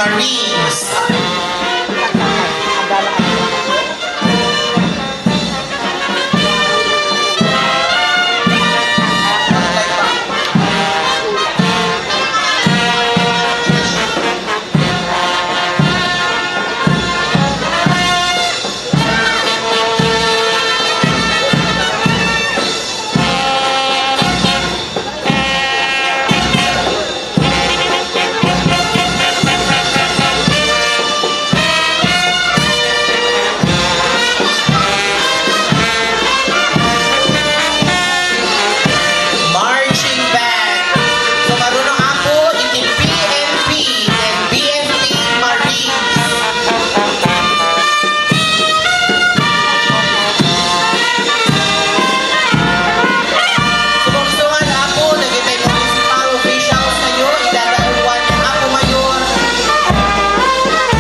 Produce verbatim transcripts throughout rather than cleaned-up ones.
Marines. Marching band. Sumaruno, Apo, iti P N P and B F P Marines. Sumungsungan, Apo, dagiti municipal officials tayo, idadaluan ni Apo Mayor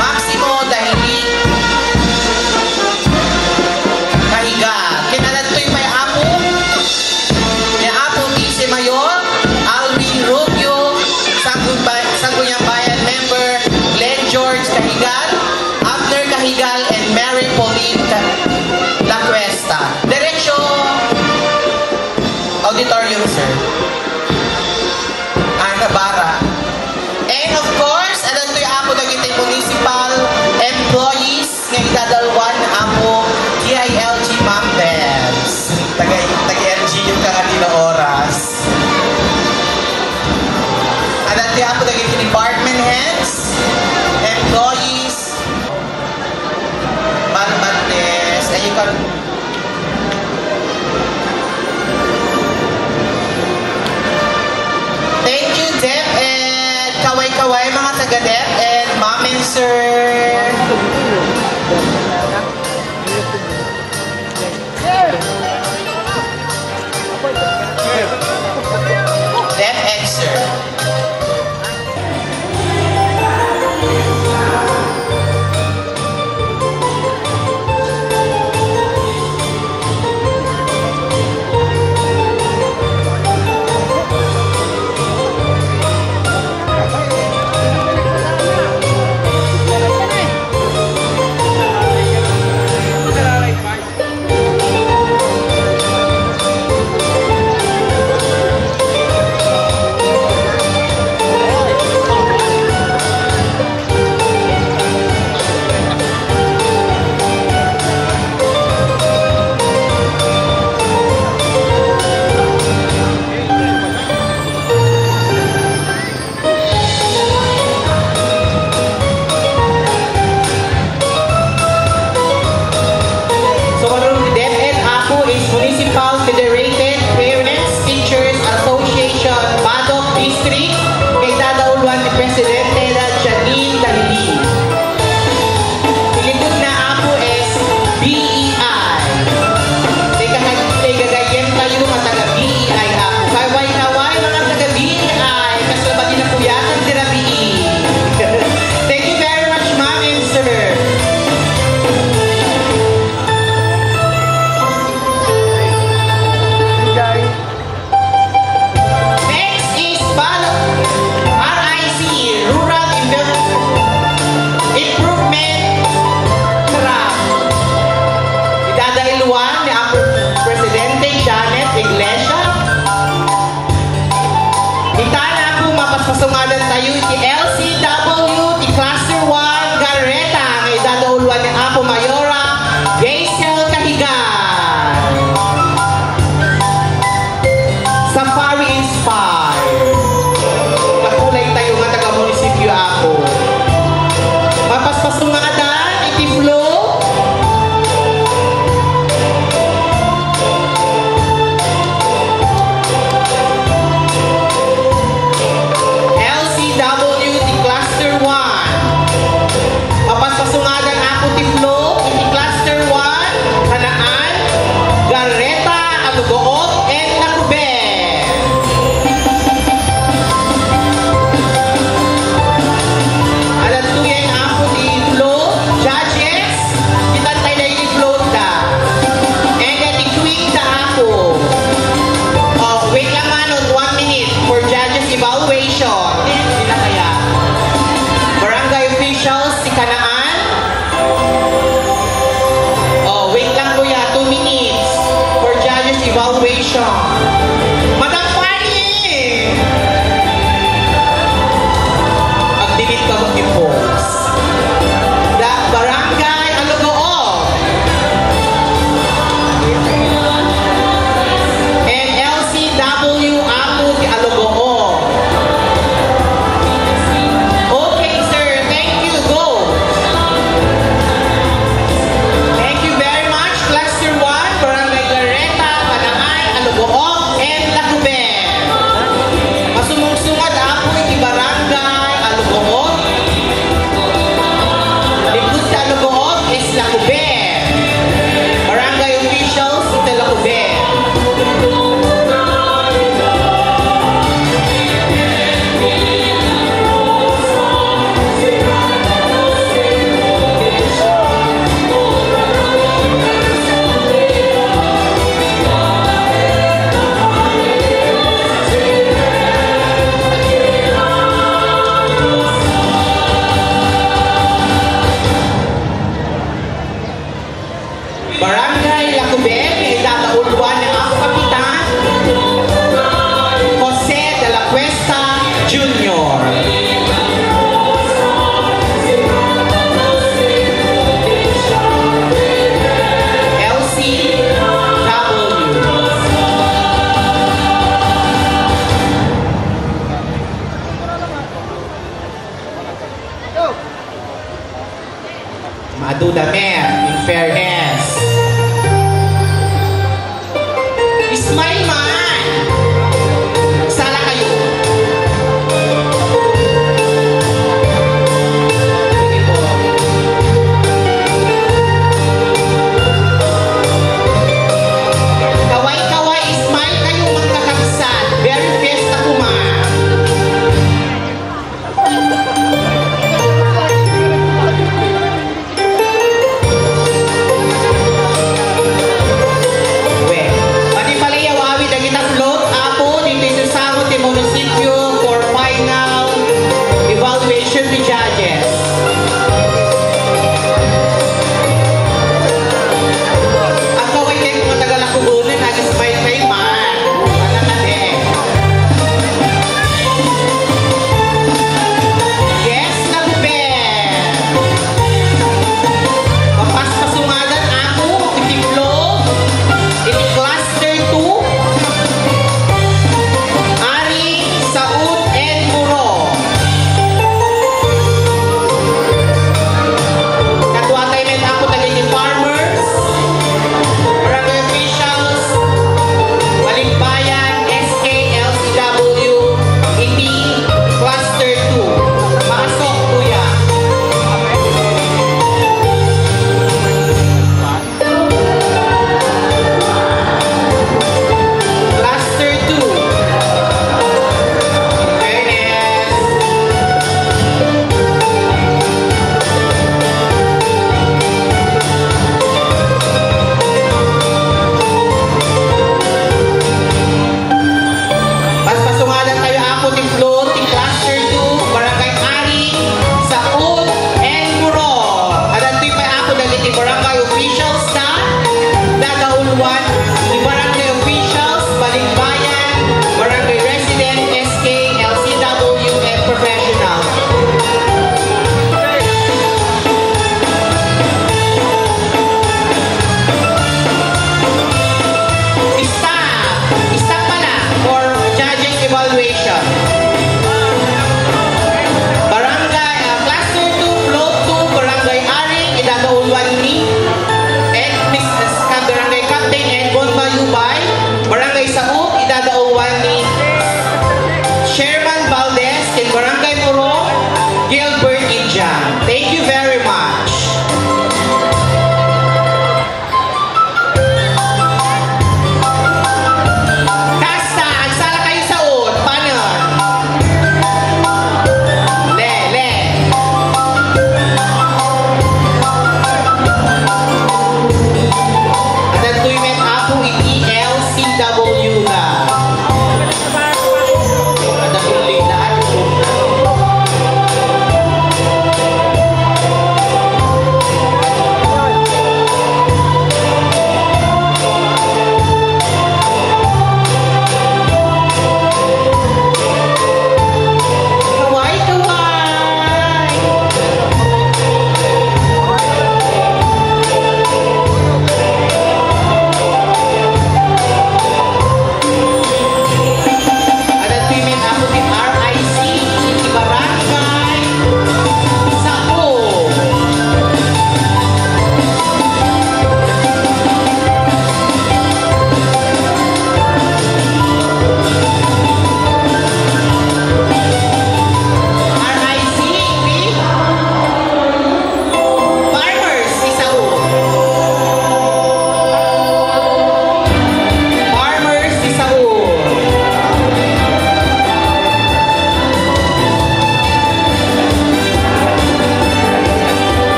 Maximo Dahilig Cahigal. Ken adtoy pay, Apo, ni Apo Vice Mayor Alvin Rubio, Sangguniang Bayan member Glenn George Cahigal, Abner Cahigal, and Mary Pauline Ca-, Lacuesta. Diretso auditorium, sir. Ah, Navarra. And of course, adtoy, Apo, dagiti municipal employees nga idadaluan, Apo, D I L G Ma'am Bebs. Taga, taga L G U ka nga dino oras. Adtoy, Apo, dagiti department heads, employees, Ma'am Bandes, and you can Thank you, DepEd. Kaway-kaway, mga taga DepEd, ma'am and sir. DepEd, sir. So, karon, DepEd, Apo, is Municipal Federated Parents Teachers Association, Badoc District, nga idadauluan ni Presidente Janine Dahilig. Ti likud na, Apo, is B E I. Ti gagayem tayo nga taga B E I, Apo. Kaway-kaway, mga taga B E I, kasla ba di napuyaten ti rabii? Thank you very much, ma'am and sir. Next is Bal-, R I C, Rural Inve-, Improvement Trust. Idadauluan ni Apo Presidente Janet Iglesia. Ita na po, mapaspasungadan tayo iti L C W, ti Cluster one, Gareta, nga idadauluan ni Apo Mayora Geisel Cahigan. Safari Inspire. Kakulay tayo nga taga-munisipyo, Apo. Mapaspasungadan iti flow. L C W, ti Cluster Evaluation. Madam Fanny! Agdimit ka mo, folks. The Barangay Alugoob. And L C W Apo ti Alugoob. Okay, sir. Thank you. Go. Thank you very much. Cluster one, Barangay Lareta, Tanangay, Alugoob, and Lacuben. Masumugsugad, Apo, iti Barangay Alugoob. Lingkod ti Alugoob is Lacuben. Barangay officials iti Lacuben. Barangay Lacuben, nga idadauluan ni Apo Kapitan Jose de la Cuesta Junior. L C W. Maduda met, in fairness. Smile man! Sala kayo. Sige po. Kaway-kaway, smile kayo, mga kakabsat. Very fiesta ko, ma.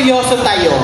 seryoso tayo.